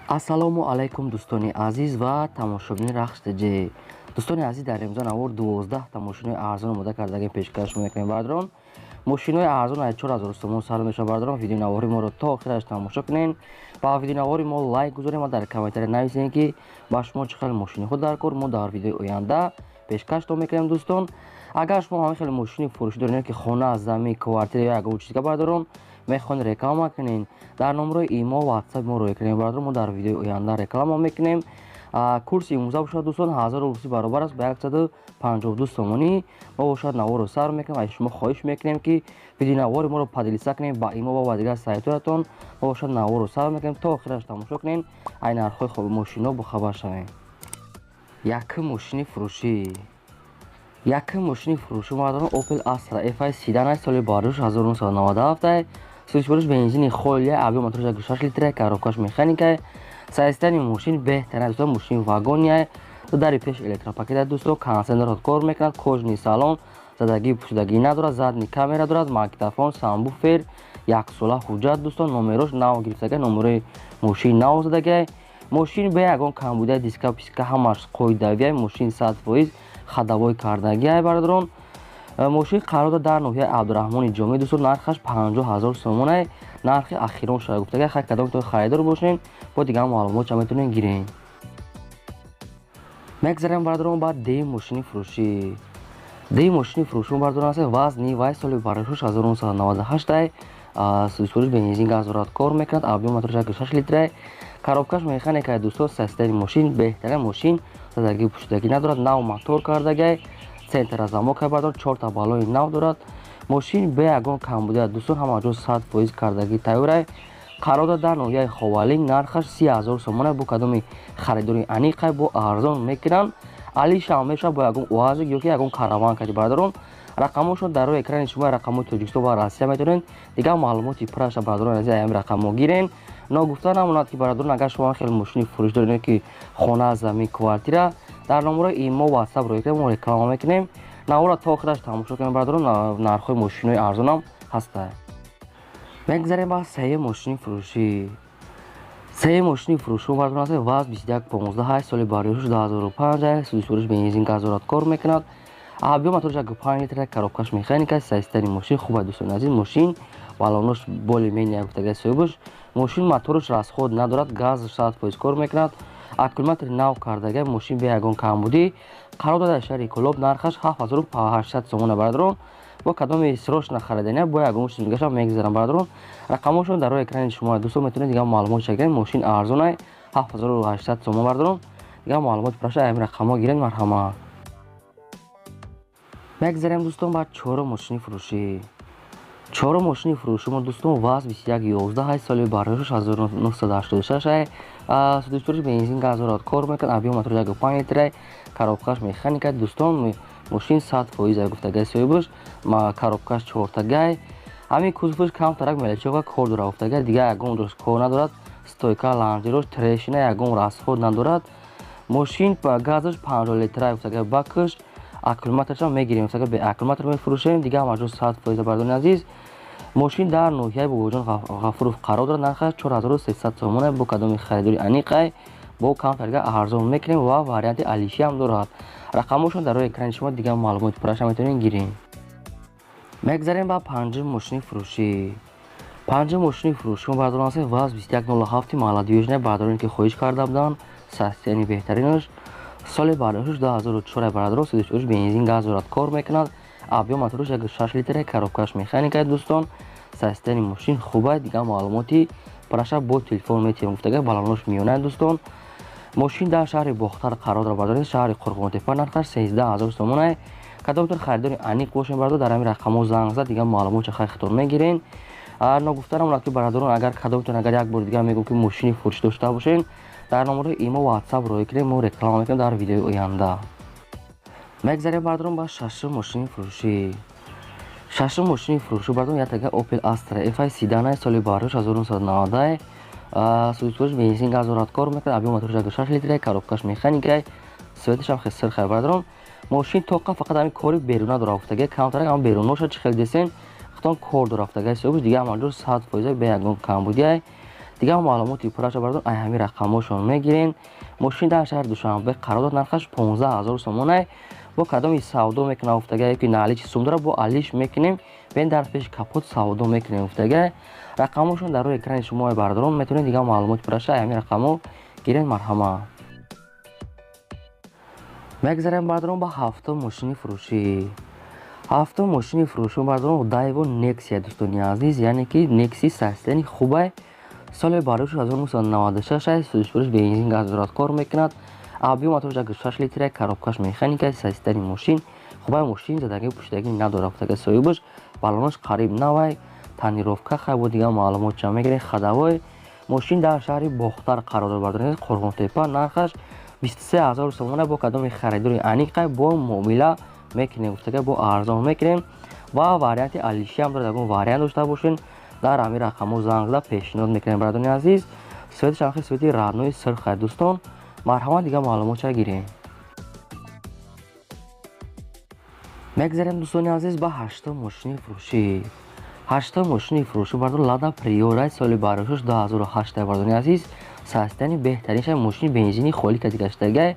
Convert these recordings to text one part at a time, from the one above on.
Ассалому алайкум, дӯстони азиз ва тамошобини Рахш ТЖ. Дӯстони азиз, дар имзо навор 12 та мошинои арзон омода кардагим, пешкаш мекунем, бародарон. Мошинои арзон аз 4000 сомон сар мешавад, бародарон. Видеонавори моро то охираш тамошо кунед, ба видеонавори мо лайк гузорем ва дар комментария нависем, ки ба шумо чӣ хел мошиниҳо дар кор. Мо дар видеои оянда пешкаштон мекунем. Дӯстон, агар шумо ҳамин хел мошини фурӯшӣ доред, ки хона, замин, квартира ё ягон чизга, бародарон, мехоҳед реклама кунед, дар номерои имо, ватсап мо рӯй кунем, бародарон. Мо дар видеои оянда реклама мекунем. Курси имрӯза бошад, дӯстон, 1000 рубли баробар аст ба 152 сомонӣ. Мо бошад наворро сар мекунем. Аз шумо хоҳиш мекунем, ки видеонавори моро поделиться кунем ба имо ва дигар сайтҳоятон. Мо бошад наворро сар мекунем, то охираш тамошо кунем, ай нархҳои мошино бохабар шавем. Якум мошини фурӯшӣ. Якум мошини фурӯшӣ, бародарон, Opel Astra F седан аст, соли бардош 1997, сӯзишвориш бензини холия, объём мотораш 6 литра, коробкаш механика. Состояние мошин беҳтарин, дӯстон. Мошин вагония, дари пеш электропакет, дӯстон, кондиционер кор мекунад, кожаный салон, задагӣ пӯшидагӣ надорад, задний камера дорад, магнитофон, сабвуфер, яксола ҳуҷҷат, дӯстон, номерош нав гирифтага, номерои мошин нав задага. Мошин бе ягон камбудия, диска писка ҳамаш қоидавия. Мошин 100% ходовой кардагиай, бародарон. Мошин қарор дорад дар ноҳияи Абдураҳмони Ҷомӣ, дӯстон. Нархаш 50 000 сомонай, нархи ахирон шуда гуфтага. Хай, кадомтон харидор бошем, бо дигар маълумотча метавонем гирем. Мегзарем, бародарон, ба дуюм мошини фурӯшӣ. Дуюм мошини фурӯшӣ, бародарон, аст ВАЗ Нива, соли бардошташ 1998, сӯзишвориш бензин, газ дорад, кор мекунад, объём мотораш 6 литрай, коробкаш механика. Дӯстон, состояние мошин беҳтарин. Мошин задагӣ пӯшидагӣ надорад, нав мотор кардагай, центр замок, бародарон, чорта баллони нав дорад. Мошин бе ягон камбудия, дӯстон, ҳама ҷо 100% кардагӣ тайёрай. Қарор дорад дар ноҳияи Ховалинг, нархаш 30 000 сомона. Бо кадоми харидори аниқай, бо арзон мекунанд, алишам мешавад бо ягон УАЗик ё ки ягон караван кади. Бародарон, рақамошон дар рӯи экрани шумо, рақамҳои Тоҷикистон ва Россия. Метавонед дигар маълумоти пурраша, бародарон, аз ҳамин рақамҳо гирен. Ногуфта намонад, ки, бародарон, агар шумо хеле мошини фурӯш доред, ки хона, замин, квартира, дар номерои имо, ватсап рӯй кунем, мо реклама мекунем. Навора то охираш тамошо кунем, бародарон, нархҳои мошинои арзонам ҳастанд. Мегзарем ба сеюм мошини фурӯшӣ. Сеюм мошини фурӯшӣ, бародарон, аст ВАЗ 2115, соли бардошташ 2005, сӯзишвориш бензин, газ дорад, кор мекунад, объём мотораш 5 литр, коробкаш механика. Состояние мошин хуб аст, дӯстони азиз. Мошин баллонош более-менее гуфтага соҳибаш. Мошин мотораш расход надорад, газ 100% кор мекунад, аккумулятори нав кардага. Мошин бе ягон камбудӣ, қарор дорад дар шаҳри Кӯлоб, нархаш 7800 сомона. Бародарон, бо кадоми срочно харидания, бо ягон чиз дигаша мегзарам. Бародарон, рақамҳошон дар рӯи экрани шумо, дӯстон, метавонед дигар маълумот гиред. Мошин арзонай, 7800 сомон. Бародарон, дигар маълумоти пурраша ҳамин рақамҳо гиред, марҳамат. Мегзарем, дӯстон, ба чорум мошини фурӯшӣ. Чорум мошини фурӯшӣ мо, дӯстон, ВАЗ 2111, соли бардошташ 1986, сӯзишвориш бензин, газ дорад, кор мекунад, объём мотор 5 литрай, коробкаш механика. Дӯстон, мошин 100% гуфтагай соҳибаш, коробкаш чортагай. Ҳамин кузоваш камтарак мелочёвка кор дорад гуфтагай, дигар ягон ҷош кор надорад. Стойка, лонжерош трещина, ягон расход надорад. Мошин газаш 50 литрай гуфтагай, бакаш, аккумуляторшам мегирем гуфтагай, бе аккумулятор мефурӯшем. Дигар ҳама ҷо 100%. Бародарони азиз, мошин дар ноҳияи Бобоҷон Ғафуров қарор дорад, нархаш 4300 сомона. Бо кадоми харидори аниқай, бо камтар арзон мекунем ва варианти алишиам дорад. Рақамҳошон дар рӯи экрани шумо, дигар маълумоти пурраша метавонед гирем. Мегзарем ба панҷум мошини фурӯшӣ. Панҷум мошини фурӯшӣ, бародарон, аст ВАЗ 2107 молодёжный. Бародароне ки хоҳиш карда буданд, состояние беҳтаринаш, соли бардошташ 2004. Бародарон, сӯзишвориш бензин, газ дорад, кор мекунад, объём мотораш 6 литра, коробкаш механика. Дӯстон, состояние мошин хуб аст. Дигар маълумоти пурраша бо телефон метиҳем гуфтага. Баллонош миёна. Дӯстон, мошин дар шаҳри Бохтар қарор дорад, бародари, шаҳри Қурғонтепа, нархаш 13 000 сомонай. Кадомтон харидори аниқ бошем, бародар, дар ҳамин рақамҳо занг зад, дигар маълумотча хай хитон мегирен. Ногуфта намонад, ки, бародарон, агар кадомтон, агар як бори дигар мегӯм, ки мошини фурӯшӣ дошта бошем, дар номерои имо, ватсап рӯй кунем, мо реклама мекунем дар видеои оянда. Мегзарем, бародарон, ба шашум мошини фурӯшӣ. Шашум мошини фурӯшӣ, бародарон, яктага Opel Astra F седанай, соли бардошт 1990, сӯзишвориш бензин, газ дорад, кор мекунад, объём мотораш 6 литра, коробкаш механикай, светашам хел сирхай. Бародарон, мошин тоқа фақат ҳамин кори беруна дорад гуфтага, камтарак ҳам беруноша чӣ хел десен, худтон кор дорад гуфтага соҳибаш. Дигар ҳама ҷо 100% бе ягон камбудиай. Дигар маълумоти пурраша бардорон ай ҳамин рақамҳошон мегирен. Мошин дар шаҳри Душанбе қарор дорад, нархаш 15 000 сомонай. Бо кадоми савдо мекунам гуфтагае, ки наличи сум дора, бо алиш мекунем, бен дар пеши капот савдо мекунем гуфтагае. Рақамҳошон дар рӯи экрани шумо, бардорон, метавонед дигар маълумоти пурраша ай ҳамин рақамҳо гирен. Марҳамат. Мегзарем, бардорон, ба ҳафтум мошини фурӯшӣ. Ҳафтум мошини фурӯшӣ, бардорон, Дайво Нексия, дӯстони азиз, яъне ки Некси состояние хубай, соли барош 1996, сӯзишвориш бензин, газ дорад, кор мекунад, объём мотораш 6 литра, коробкаш механика, состояние мошин хубай, мошин задагӣ пуштагӣ надорад, гуфтага соҳибаш, баллонаш қариб навай, тонировка хай. Бо дигар маълумот ча мегирем. Ходовой мошин дар шаҳри Бохтар қарор дорад, бардорон, Қурғонтепа, нархаш 23 000 сомона. Бо кадоми харидори аниқай, бо муомила мекунем гуфтага, бо арзон мекунем ва варианти алишиам дорад. Ягон вариант дошта бошен, дар ҳамин рақамҳо занг зада пешниҳод мекунем. Бародарони азиз, цветаш анхи цвети родной сирхай, дӯстон, марҳамат, дигар маълумотча гирем. Мегзарем, дӯстони азиз, ба ҳаштум мошини фурӯшӣ. Ҳаштум мошини фурӯшӣ, бардор, Лада Приора, соли барошуш 2008, бардорони азиз, состояние беҳтаринша, мошини бензини холӣ кади гаштагай,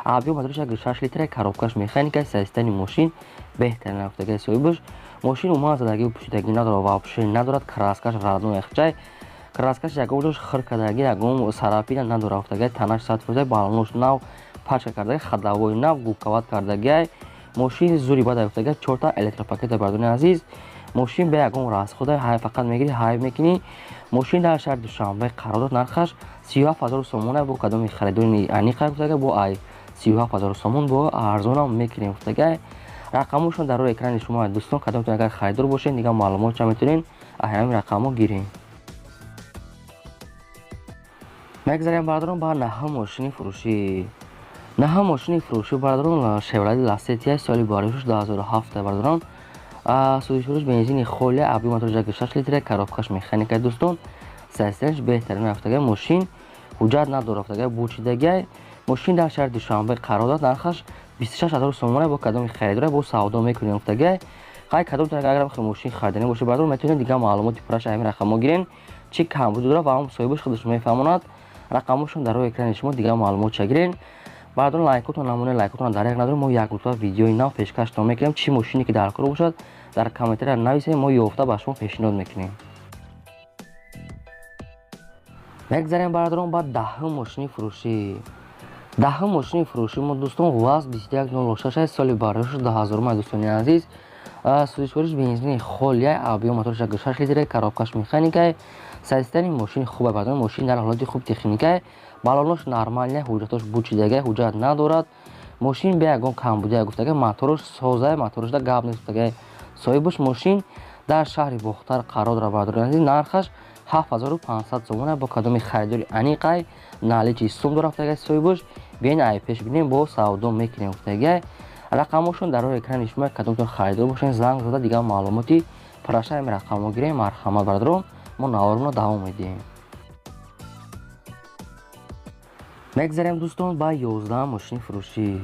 объём мотораш 6 литра, коробкаш механика, состояние мошин беҳтарин рафтагай соҳибаш. Мошин умуман задагӣ пӯшидагӣ надорад, вообще надорад, краскаш родной яхчай, краскаш ягон ҷош хир кардагӣ, ягон царапина надорад рафтагай, танаш 100%, баллонош нав, пачка кардагай, ходовой нав, губковать кардагай, мошин зури бад рафтагай, чорта электропакета. Бардони азиз, мошин бе ягон расхода, ҳай фақат мегирӣ, ҳай мекунӣ. Мошин дар шаҳри Душанбе қарор дорад, нархаш 37 000 сомона. Бо кадоми харидори аниқа гуфтагай, бо ай 37 000 сомон бо арзонам мекунем гуфтагай. Рақамҳошон дар рӯи экрани шумо, дӯстон, кадомтон агар харидор бошед, дигар маълумот ча метавонед аз ҳамин рақамҳо гирем. Мегзарем, бардорон, ба наҳум мошини фурӯшӣ. Наҳум мошини фурӯшӣ, бардорон, Шевроле Ласетия, соли барошуш 2007, бардорон, сӯзишвориш бензини холия, объём мотораш 6 литра, коробкаш механика, дӯстон, состояниеш беҳтарин рафтагай, мошин ҳуҷҷат надорад рафтагай, бучидагай. Мошин дар шаҳри Душанбе қарор дорад, нархаш 26 000 сомона. Бо кадоми харидора, бо савдо мекунем гуфтагай. Хай, кадомтон агар мошин хариданӣ бошед, бардор, метавонед дигар маълумоти пурраша ҳамин рақамҳо гирен, чӣ камбуди дорад ва ҳам соҳибаш худаш мефаҳмонад. Рақамҳошон дар рӯи экрани шумо, дигар маълумотша гирен. Бардорон, лайкотон намунаи лайкотон дар як надорем. Мо як рӯза видеои нав пешкаштон мекунем. Чӣ мошине ки дар кор бошад, дар комментария нависед, мо ёфта ба шумо пешниҳод мекунем. Мегзарем, бардорон, ба даҳум мошини фурӯшӣ. Даҳум мошини фурӯшӣ мо, дӯстон, ВАЗ 2106, соли барош 2000, дӯстони азиз, сӯзишвориш бензини холия, объём мотораш 6 литра, коробкаш механикай, состояние мошини хуб, бардорон, мошин дар ҳолати хуб техникай, баллонош нормальный, ҳуҷҷатош бучидагай, ҳуҷҷат надорад, мошин бе ягон камбудия гуфтагай, мотораш созай, моторашда гап нест гуфтагай соҳибаш. Мошин дар шаҳри Бохтар қарор дорад, бардорон азиз, нархаш 7500 сомона. Бо кадоми харидори аниқай, наличи сум дорад гуфтагай соҳибаш, биён ай пеш бинем, бо савдо мекунем гуфтагай. Рақамҳошон дар рӯи экрани шумо, кадомтон харидор бошед, занг зада дигар маълумоти пурраша ҳамин рақамҳо гирем. Марҳамат, бардорон, мо наворро давом медиҳем. Мегзарем, дӯстон, ба 11 мошини фурӯшӣ.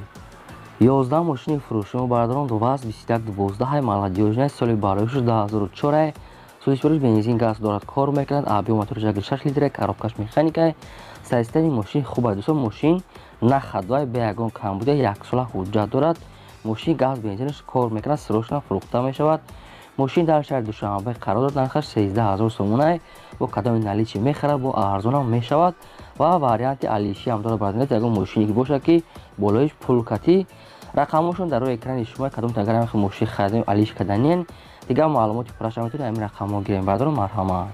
11 мошини фурӯшӣ мо, бардорон, ВАЗ 2112, молодёжный, соли бароиш 2004, сӯзишвориш бензин, газ дорад, кор мекунад, объём мотораш 6 литра, коробкаш механика, состояние мошин хуб аст, дӯстон, мошин на ходовой, бе ягон камбудия, яксола ҳуҷҷат дорад, мошин газ бензинаш кор мекунад, срочно фурӯхта мешавад. Мошин дар шаҳри Душанбе қарор дорад, нархаш 13 000 сомонай. Бо кадоми наличи мехарад, бо арзонам мешавад ва варианти алиши ҳам дорад. Бардоред, ягон мошине ки бошад, ки болоиш пулкатӣ. Рақамҳошон дар рӯи экрани шумо, кадомтон агар мошин харидем, алиш карданиен, дигар маълумоти пурраша метавонед ҳамин рақамҳо гирем. Бардорон, марҳамат.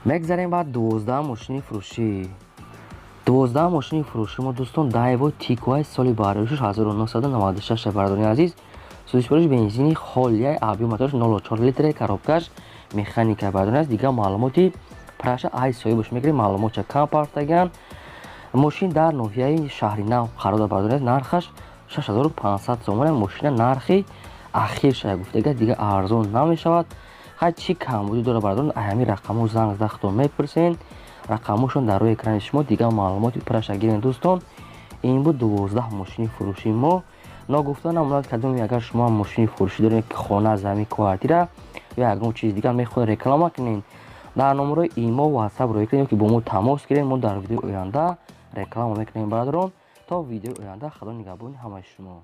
Мегзарем ба 12 мошини фурӯшӣ. 12 мошини фурӯшӣ мо, дӯстон, Дайво Тикоай, соли бароишаш 1996, бардорони азиз, сӯзишвориш бензини холия, объём мотораш 0,4 литра, коробкаш механика. Бардорони азиз, дигар маълумоти пурраша ай соҳибаш мегирем, маълумотча кам партаган. Мошин дар ноҳияи Шаҳри Нав қарор дорад, бардорони азиз, нархаш 6500 сомона. Мошина нархи ахир шая гуфтага, дигар арзон намешавад. Хай, чӣ камбудӣ дорад, бардорон, ай ҳамин рақамҳо занг зада худтон мепурсен. Рақамҳошон дар рӯи экрани шумо, дигар маълумоти пурраша гирен. Дӯстон, ин буд 12 мошини фурӯшии мо. Ногуфта намонад, кадоме агар шумо мошини фурӯшӣ доред, ки хона, замин, квартира ё ягон чизи дигар мехоҳед реклама кунед, Дар номерои имо, WhatsApp рӯй кунед ё ки бо мо тамос гиред. Мо дар видеои оянда реклама мекунем, бародарон. То видеои оянда, Худо нигаҳбони ҳамаи шумо.